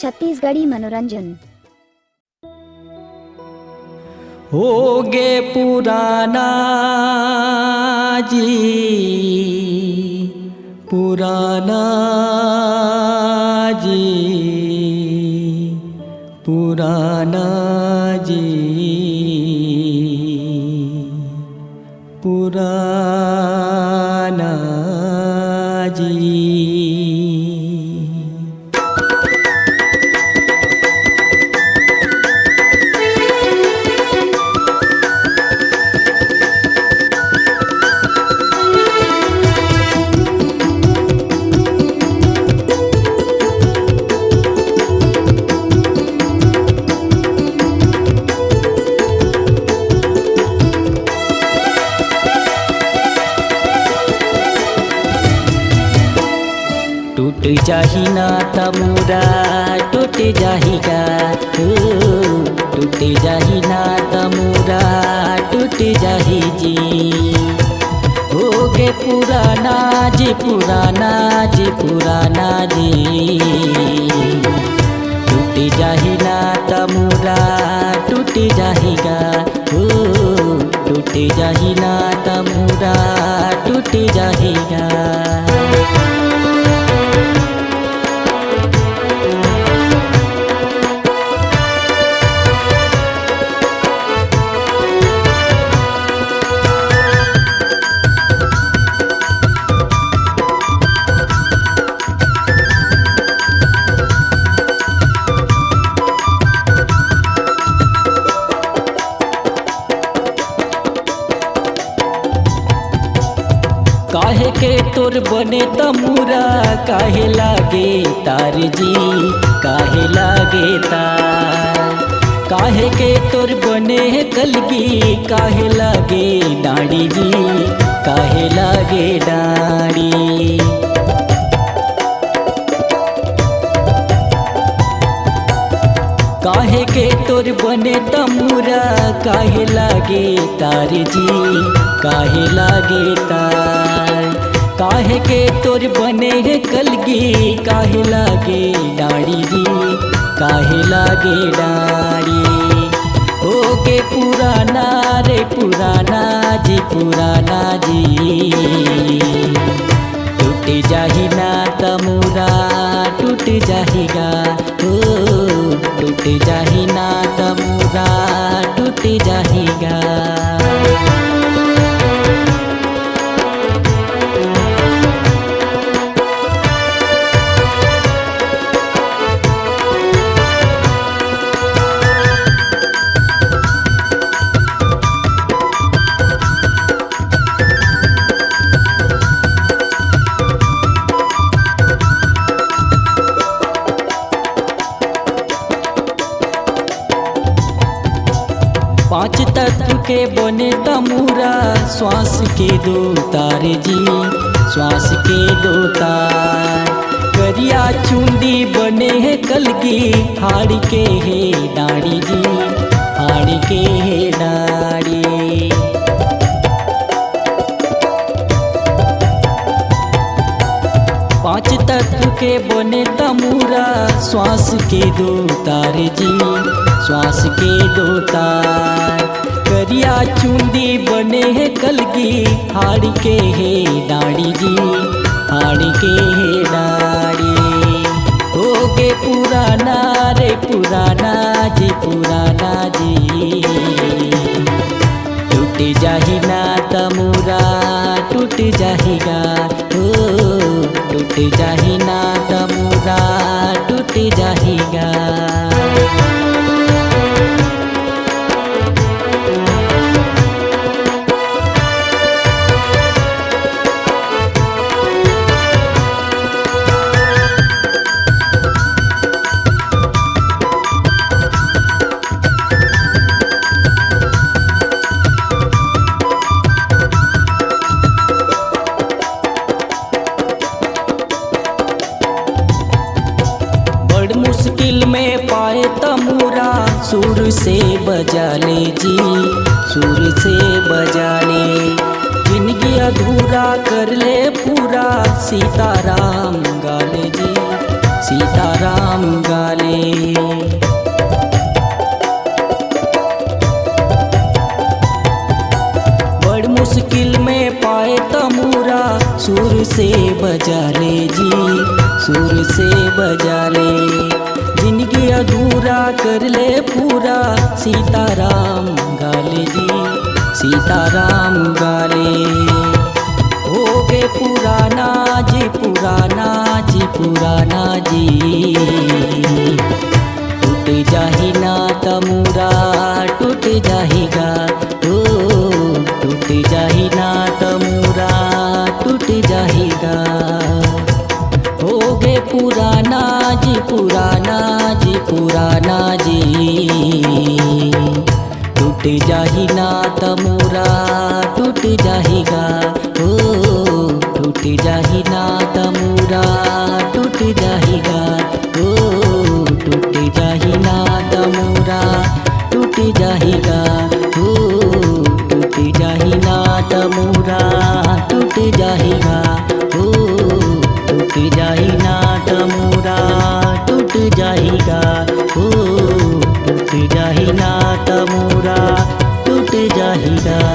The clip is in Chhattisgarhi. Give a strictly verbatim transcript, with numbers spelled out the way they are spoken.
छत्तीसगढ़ी मनोरंजन। होगे पुराना जी, पुराना जी, पुराना जी, पुराना जी। टूट जाही ना तमुरा, टूट जाही गा, हो, टूट जाही ना तमुरा, टूट जाही जी। होगे पुराना जी, पुराना जी, पुराना जी। टूट जाही ना तमुरा, टूट जाही गा, हो, टूट जाही ना तमुरा, टूट जाही गा। काहे के तोर बने तमुरा, काहे लागे तार जी, काहे लागे तार। काहे के तोर बने कलगी, काहे लागे डांडी जी, काहे लागे डांडी। काहे के तोर बने तमुरा, काहे लागे तार जी, काहे लागे तार। काहे के तोर बने हे कलगी, काहे लागे डांडी जी, काहे लागे डांडी। होगे पुराना रे पुराना जी, पुराना जी। टूट जाही ना तमुरा, टूट जाही गा, हो, टूट जाही ना तमुरा, टूट जाही गा। पांच तत्व के बने तमुरा, श्वास के दो तार जी, श्वास के दो तार। करिया चुंदी बने हे कलगी, हाड़ के हे डांडी जी, हाड़ के हे डांडी। पांच तत्व के बने तमुरा, श्वास के दो तार जी, श्वास के दो तार। करिया चुंदी बने हे कलगी, हाड़ के हे डांडी जी, हाड़ के हे डांडी। होगे पुराना रे पुराना जी, पुराना जी। टूट जाही ना तमुरा, टूट जाही गा, हो, टूट जाही ना तमुरा, टूट जाही गा। बड़ मुश्किल में पाए तमुरा, सुर से बजा ले जी, सुर से बजा ले। जिंदगी अधूरा कर ले पूरा, सीताराम गा ले जी, सीताराम गाले। बड़ मुश्किल में पाए तमूरा, सुर से बजा ले जी, सुर से बजा ले। जिंदगी अधूरा कर ले पूरा, सीताराम गाले जी, सीताराम गाले। हो गे पुराना जी, पुराना जी, पुराना जी। टूट जाही ना तमूरा, टूट जाही गा, ओ, टूट जाही ना तमूरा, टूट जाही गा। हो गे पुराना जी, पुराना जी, पुराना जी। टूट जाही ना तमूरा, टूट जाही गा, ओ, टूट जाही ना तमूरा, टूट जाही गा, ओ, टूट जाही ना तमूरा, टूट जाही गा, ओ, टूट जाही ना तमूरा, टूट जाही गा, ओ, टूट जाही ना तमूरा, टूट जाही गा, ओ, टूट जाही ना तमूरा, टूट जाही गा।